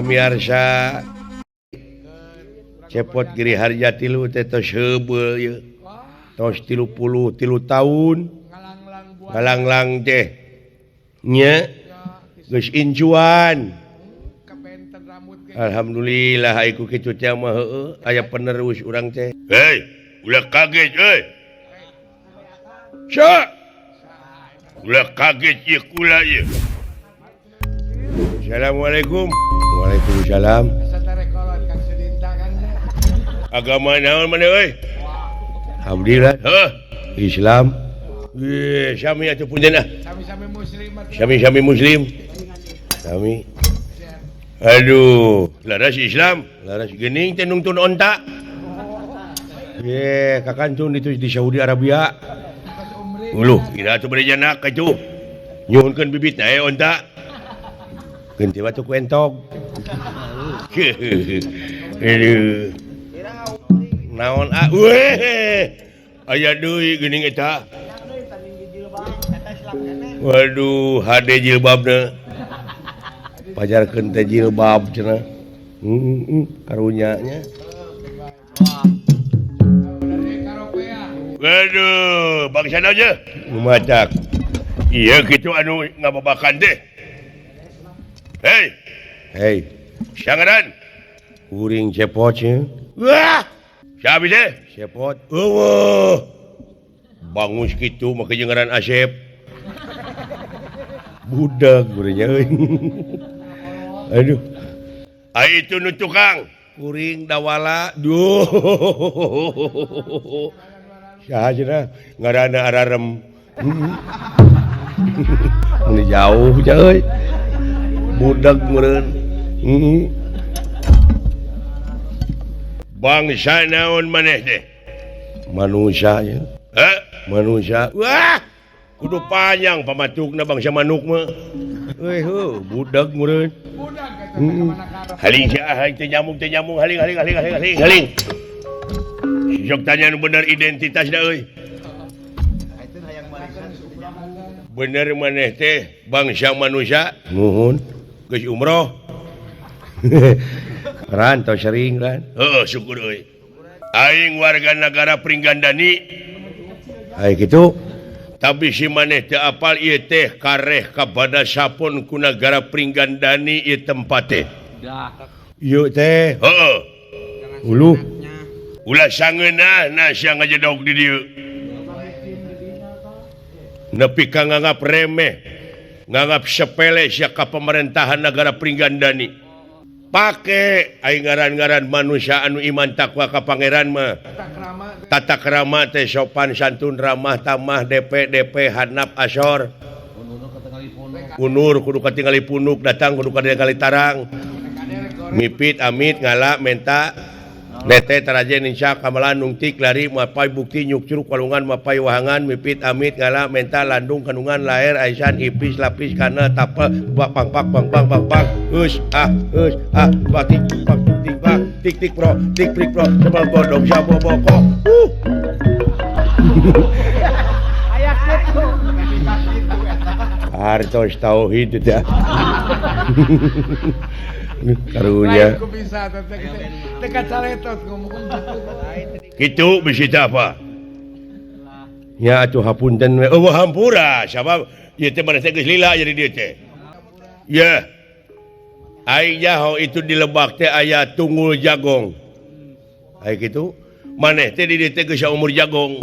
Pamiarsa, Cepot Giri Harja tilu teh tos heubeul ieu. Tos 33 tahun. Ngalanglang teh. Nya geus incuan. Alhamdulillah ai ku kitu teh mah heueuh aya penerus urang teh. Hei, ulah kaget euy. Sa. Ulah kaget ieu kula ieu. Assalamualaikum. Waalaikumsalam. Agama naon maneh euy? Alhamdulillah. Heuh, Islam. Ye, sami atuh punten ah. Sami-sami muslim. Sami-sami muslim. Sami. Aduh, laras Islam, laras geuning teh nungtun onta. Ye, kakantun itu di Saudi Arabia. Uluh, kira atuh bade janak atuh. Nyuhunkeun bibitna eh onta. Geunti batu ku entog. Aduh. Naon ah? Weh. Aya deui geuning eta. Waduh, hade jilbabna. Pajarkeun teh jilbab cenah. Karunya nya. Waduh, bangsa aja. Macak. Iya kitu anu ngababakan teh. Hei. Hei. Sangaran. Kuring Cepot nya. Wah. Siapa teh? Cepot. Eueuh. Bangus kitu make jeung ngaran Asep. Budak gurenya euy. Aduh. Ai itu nu tukang kuring dawala. Duh. Saha cenah ngaranna ararem. Mun jauh nya euy. Budak meureun. Bangsa naon maneh teh? Manusia nya. Heh, manusia. Wah, kudu panjang pamatukna bangsa manuk mah. Euy heuh, budak meureun. Haling sia teh nyamuk haling haling haling haling haling haling. Sok tanya nu bener identitasna euy. Bener maneh teh bangsa manusia? Nuhun. Geus umroh. Ran tau sering ran. Heeh, syukur euy. Aing warga negara Pringgandani. Ai kitu. Tapi si maneh teu apal ieu teh kareh kabada sapon ku nagara Pringgandani ieu tempat teh. Ieu teh. Heeh. Uluh. Ulah sangeunah sia ngajedog di dieu. Nepi ka nganggap remeh, nganggap sepele sia ka pemerintahan nagara Pringgandani. Pake aing ngaran-ngaran manusia anu iman takwa ka pangeran mah. Tata krama teh sopan santun ramah tamah DP DP hanap asor. Unur kudu katingali punuk datang kudu katingali tarang. Mipit amit ngala menta nete taraje ninca kamalan nungtik lari mapai bukti nyuk curug walungan mapai wahangan mipit amit ngala menta landung kandungan laer aisan ipis lapis kana tapel bak pang pak pang pang pang pang us ah batik pak tik pak tik tik pro tik prik pro sebal bodong sabo boko. Aya kitu. Hartos tauhid teh. Karunya. Kitu bisi teh apa? Nya atuh hapunten we. Eueuh hampura sabab ieu teh maneh teh geus lila jadi dieu teh. Yeuh. Aing nyaho itu di lebak teh aya tunggul jagong. Ai kitu maneh teh di dieu teh geus saumur jagong.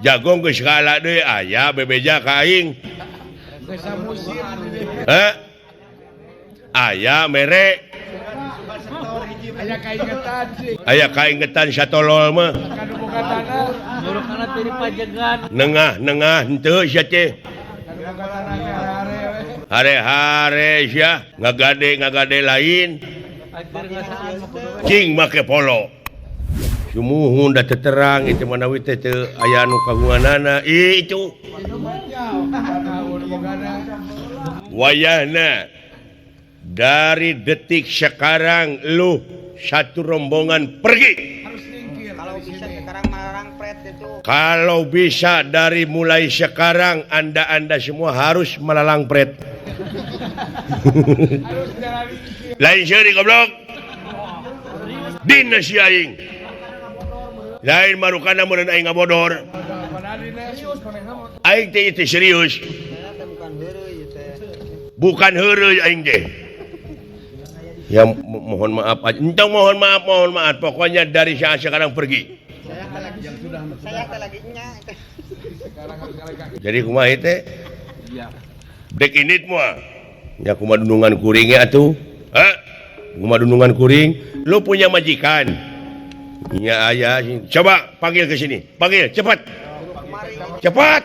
Jagong geus kaala deui aya bebeja ka aing. Heh? Aya mere. Aya kaingetan satolol mah. Nengah-nengah henteu sia teh. Hare-hare sia ngagade-ngagade lain. Cing make polo. Sumuhun da teterang itu manawi teh teu aya anu kagunganana. Ih itu. Wayahna dari detik sekarang lu satu rombongan pergi. Kalau bisa dari mulai sekarang Anda semua harus melalang pret. Lain seuri goblok. Dina si aing. Lain marukana meureun aing ngabodor. Aing teh itu serius. Bukan heureuy aing teh. Ya mohon maaf aja. Entong mohon maaf. Pokoknya dari saat sekarang pergi. Jadi kumaha teh? Dek init moal. Ya kumaha dunungan kuring ya atuh. Hah? Kumaha dunungan kuring? Lu punya majikan. Ya aya, coba panggil ke sini. Panggil cepat. Cepat.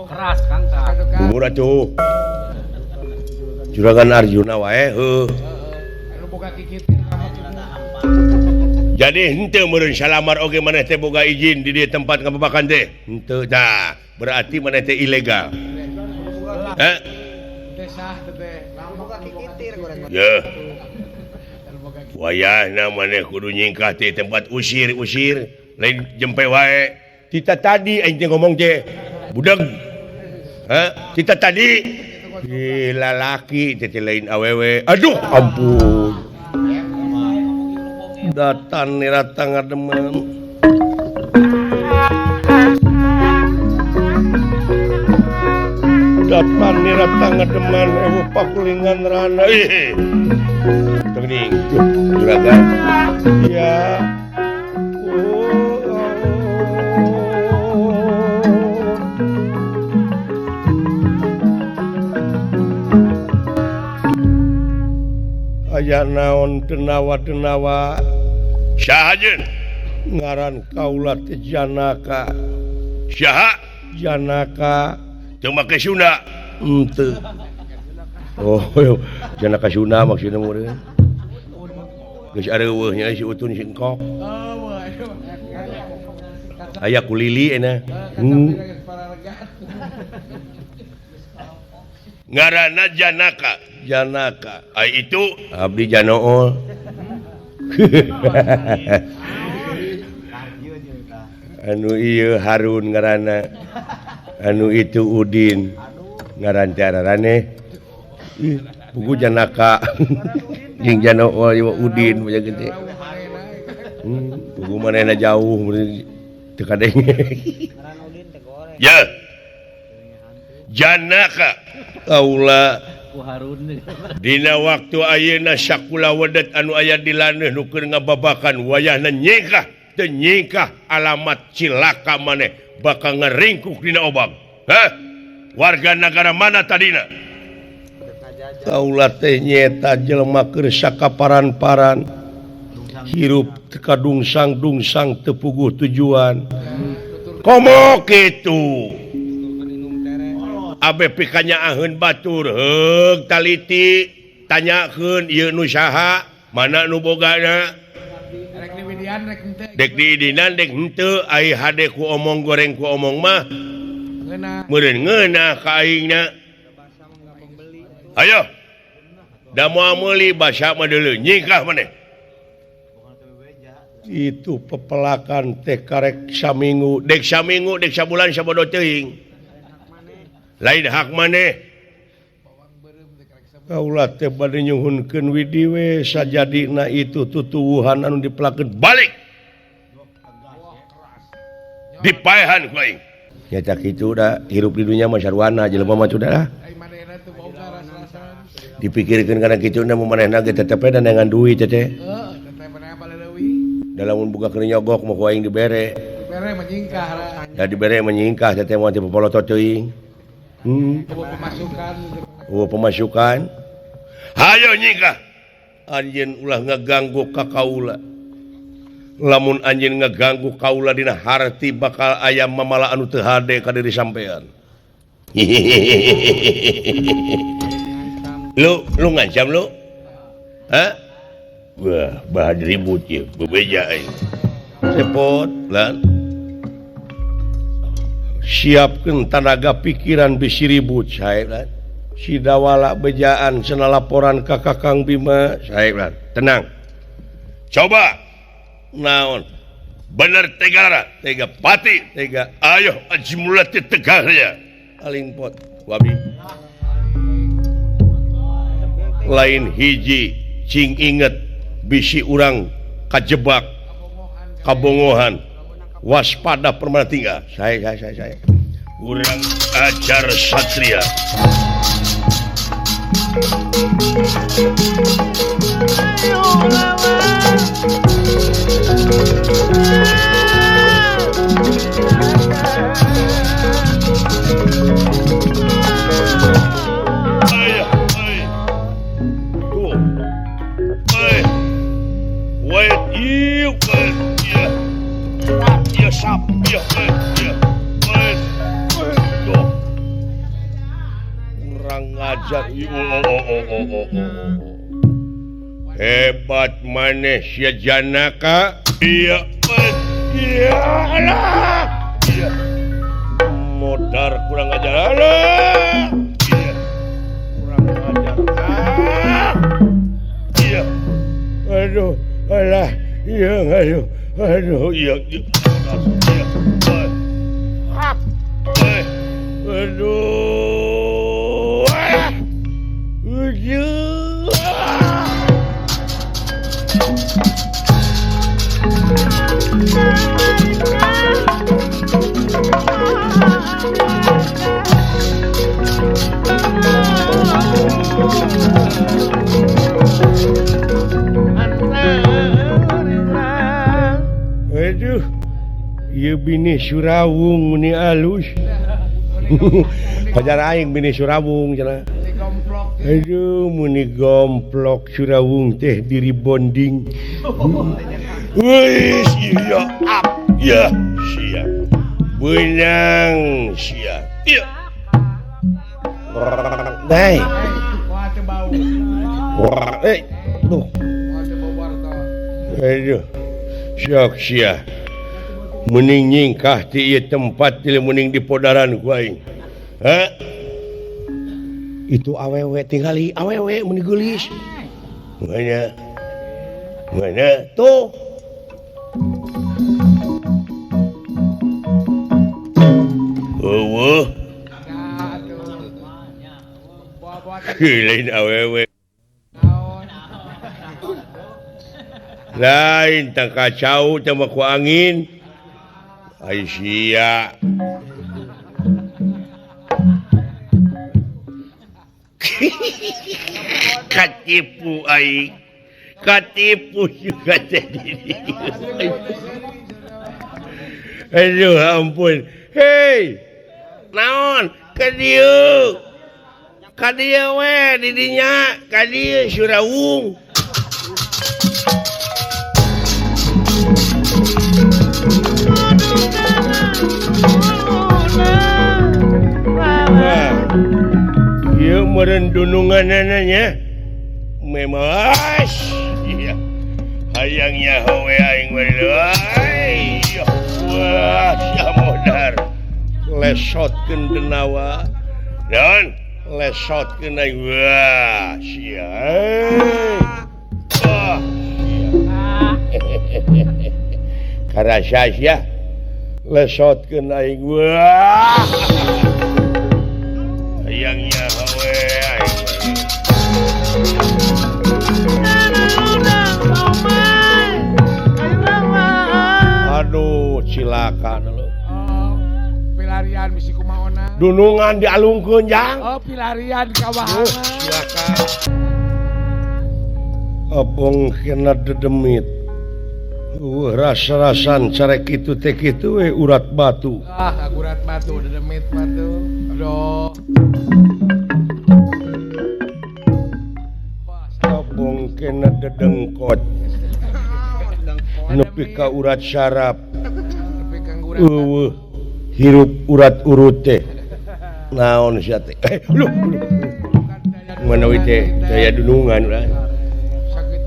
Keras Kang tah. Bubur atuh. Juragan Arjuna wae heuh. Jadi henteu meureun salamar oge maneh teh boga izin di dieu tempat ngababakan teh. Henteu tah, berarti maneh teh ilegal. Heh? Yeuh. Wayahna maneh kudu nyingkah teh tempat usir-usir, lain jempe wae. Tita tadi aing teh ngomong teh. Budeg. Heh? Tita tadi gila laki teh lain awewe. Aduh ampun. Datan nirata ngademen. Datan nirata ngademen ewu pakulingan rana. Ih. Teuing juragan. Ya. Aya naon denawa-denawa saha jeung ngaran kaula teh Janaka. Saha Janaka teu make Sunda henteu. Oh Janaka Sunda maksudna meureun geus areuweuh nya si Utun si Engkok. Aya kulili cenah. Ngaranna Janaka. Janaka ai itu abdi Janool. Anu ieu Harun ngaranna, anu itu Udin ngaran teh ararane. Pugu Janaka jeung Janool ieu Udin punya gede. Pugu manehna jauh teu kadenge. Ya. Janaka kaula dina waktu ayeuna sakula wedet anu aya di laneuh nu keur ngababakan wayahna nyingkah teu nyingkah alamat cilaka maneh bakal ngeringkuk dina obang. Hah? Warga negara mana tadina? Kaula teh nyaeta jelema keur sakaparan-paran hirup teu kadungsang-dungsang teu puguh tujuan. Komo kitu? Abe pikanya aheun batur heug taliti tanyakeun ieu nu saha mana nu bogana dek diidinan dek henteu ai hade ku omong goreng ku omong mah meureun ngeunah ka aingna. Ayo da moal meuli basa mah deuleu nyingkah maneh. Itu pepelakan teh karek saminggu dek saminggu dek sabulan sabodo teuing lain hak maneh. Kaula teh bade nyuhunkeun widi we sajadina itu tutuwuhan anu dipelakeun balik dipaehan ku aing. Nya cak kitu da hirup di dunya mah sarwana jelema mah sudah lah. Dipikirkeun kana kitu na manehna ge tetep we dengan duit teh. Da lamun boga keur nyogok mah ku aing dibere. Dibere menyingkah. Da dibere menyingkah teh moal teh popolotot teuing. Pemasukan. Oh, pemasukan. Hayo nyingkah. Anjeun ulah ngaganggu ka kaula. Lamun anjeun ngaganggu kaula dina harti bakal aya mamala anu teu hade ka diri sampean. Lu ngancam lu? Hah? Wah, bahan ribut ieu, bebeja aing. Repot lan. Siapkeun tanaga pikiran bisi ribut sae lan. Si Dawala bejaan cenah laporan ka Kakang Bima sae lan. Tenang. Coba naon? Bener tegara, tega pati, tega ayo aji mulati tegarnya. Aling pot. ku abdi. Lain hiji cing inget bisi urang kajebak kabongohan waspada permana tinggal. Saya urang ajar satria. Kurang ajar. Hebat maneh sia Janaka. Iya, iya, alah. Iya. Modar kurang ajar. Alah. Iya. Kurang ajar. Ah. Iya. Aduh, alah. Iya, aduh. Aduh, iya. Iya. Aduh. Ah. Aduh. Aduh, ieu bini Surawung meni alus. Pajar aing bini Surawung cenah. Aduh, meni gomplok Surawung teh diri bonding. Wih, iya, up, ya, sia. Beunang sia. Iya. Dai. Eh, duh. Aduh. Sok sia. Mending nyingkah ti ieu tempat ti mending di podaran ku aing. Ha? Itu awewe tingali awewe mun geulis. Mana? Mana? Tuh. Eueuh. Lain awewe. Lain tang kacau teh mah ku angin. Ai sia. Katipu aing. Katipu juga teh. Aduh ampun. Hei. Naon? Ka dieu. Ka dieu we di dinya, ka dieu Surawung. Wah, ieu meureun dununganana nya. Memas. Iya. Hayang nyaho we aing we. Wah, sia modar. Lesotkeun denawa. Dan lesotkeun aing. Wah, sia. Wah, sia. Karasa sia. Lesotkeun aing. Wah. Hayang nyaho we aing. Aduh, cilaka lu. Oh, pilarian bisi kumaona. Dunungan dialungkeun jang. Oh, pilarian kawahanna. Cilaka. Abong kena dedemit. Rasa-rasan carek kitu teh kitu we urat batu. Ah, urat batu dedemit batu. Aduh. Abong kena dedengkot. Nepi ka urat syaraf. Eueuh, hirup urat urut teh. Naon sia teh? Luh, luh. Mana we teh daya dunungan urang.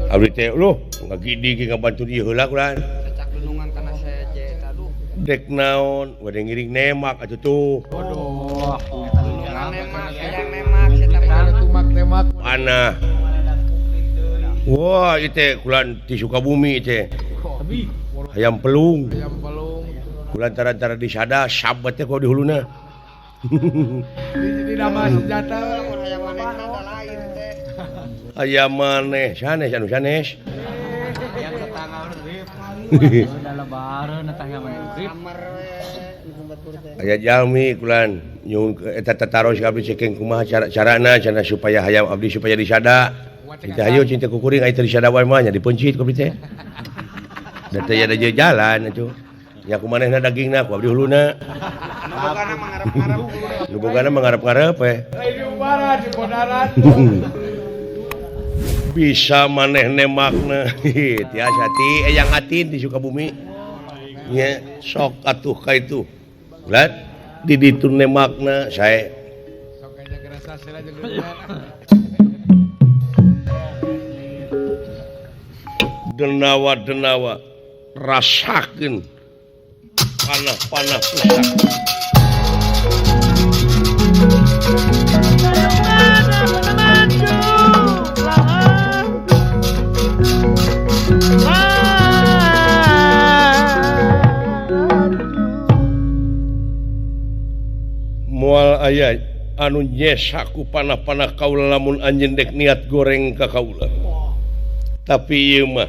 Abdi teh luh ngagidi ge ngabantu ieu heula urang. Cacak dunungan kana seje eta duh. Dek naon, bade ngiring nemak atuh tuh. Waduh, dunungan nemak, hayang nemak sia mah tumak-temak. Panah. Wah, ieu teh kulan ti Sukabumi teh. Hayam pelung. Hayam pelung. Kulan tara-tara disada sabet teh ku di huluna. Di nama senjata hayam manehna da lain teh. Hayam maneh sanes anu sanes. Hayam tetangga urip. Udah lebaran tetangga maneh urip. Aya jalmi kulan nyuhun eta tataros ka abdi cekeng kumaha cara-carana cenah supaya hayam abdi supaya disada. Cinta hayo cinta kukuring aya teu disada wae mah nya dipencit ku abdi teh. Da teh aya jalan atuh. Nya kumanehna dagingna ku abdi huluna. Nu bogana mangarep-ngarep. Nu bogana mangarep-ngarep we. Lain diubaran di bodaran. Bisa maneh nemakna. Tiasa ti eyang atin di Sukabumi. Nya sok atuh ka itu. Ulat di ditu nemakna sae. Sok aja gerasa sila jeung denawa-denawa rasakeun panah-panah pusaka. Moal aya anu nyesaku panah-panah kaula lamun anjeun dek niat goreng ka kaula. Tapi ieu mah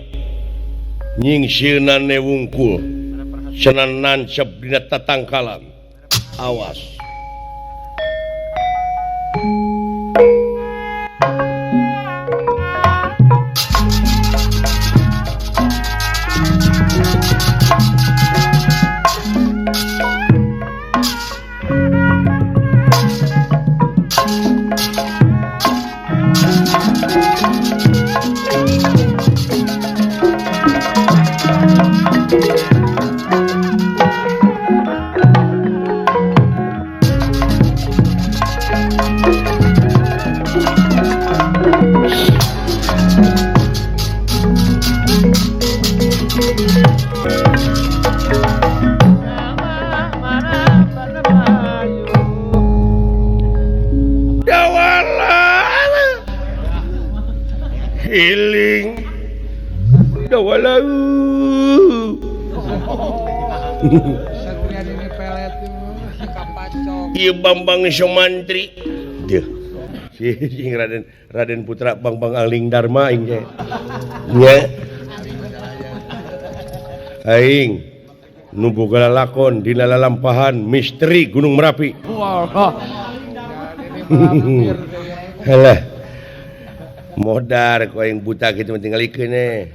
nyingsieunan wungkul cenah nancep dina tatangkalan. Awas. Healing dawalau. Ieu Bambang Somantri. Deuh. Si Raden Raden Putra Bambang Aling Dharma aing teh. Nya. Aing nu boga lalakon dina lalampahan misteri Gunung Merapi. Halah. Modar ku aing buta kitu mah tingalikeun eh.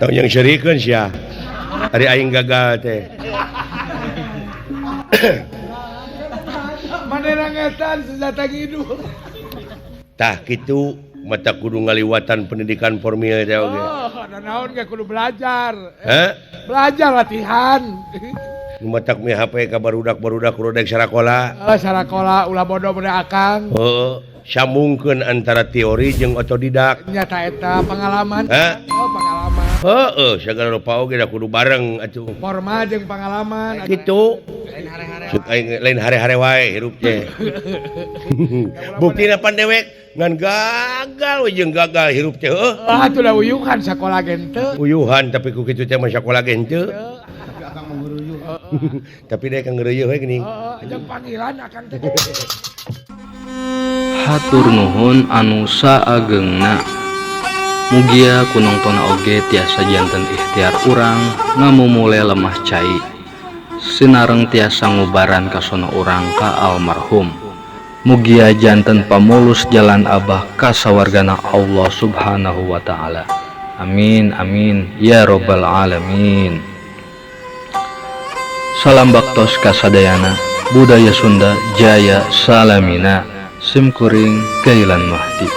Tong yang serikeun sia. Ari aing gagal teh. Manehna ngetan senjata ngidul. Tah kitu mata kudu ngaliwatan pendidikan formal teh oge. Oh, naon ge kudu belajar. Heh? Belajar latihan. Nu matak mi HP ka barudak-barudak kudu dek sarakola. Heeh, sarakola ulah bodoh budak akang. Heeh. Sambungkeun antara teori jeung otodidak. Nyata eta pengalaman. Heh? Oh, pengalaman. Heeh, sagala rupa oge da kudu bareng atuh. Formal jeung pengalaman. Kitu. Lain hare-hare. Lain hare-hare wae hirup teh. Buktina pan dewek ngan gagal we jeung gagal hirup teh heuh. Ah, atuh da uyuhan sakola ge henteu. Uyuhan tapi ku kitu teh mah sakola ge henteu. Tapi akang mah ngeureuyeuh. Tapi deh kang ngeureuyeuh we geuning. Heeh, jeung panggilan akang teh. Hatur nuhun anu saagengna. Mugia ku nongtona oge tiasa janten ikhtiar urang ngamumule lemah cai. Sinareng tiasa ngubaran kasona urang ka almarhum. Mugia janten pamulus jalan abah ka sawargana Allah Subhanahu wa ta'ala. Amin amin ya robbal alamin. Salam baktos kasadayana, budaya Sunda jaya salamina. Simkuring Gailan Mahdi.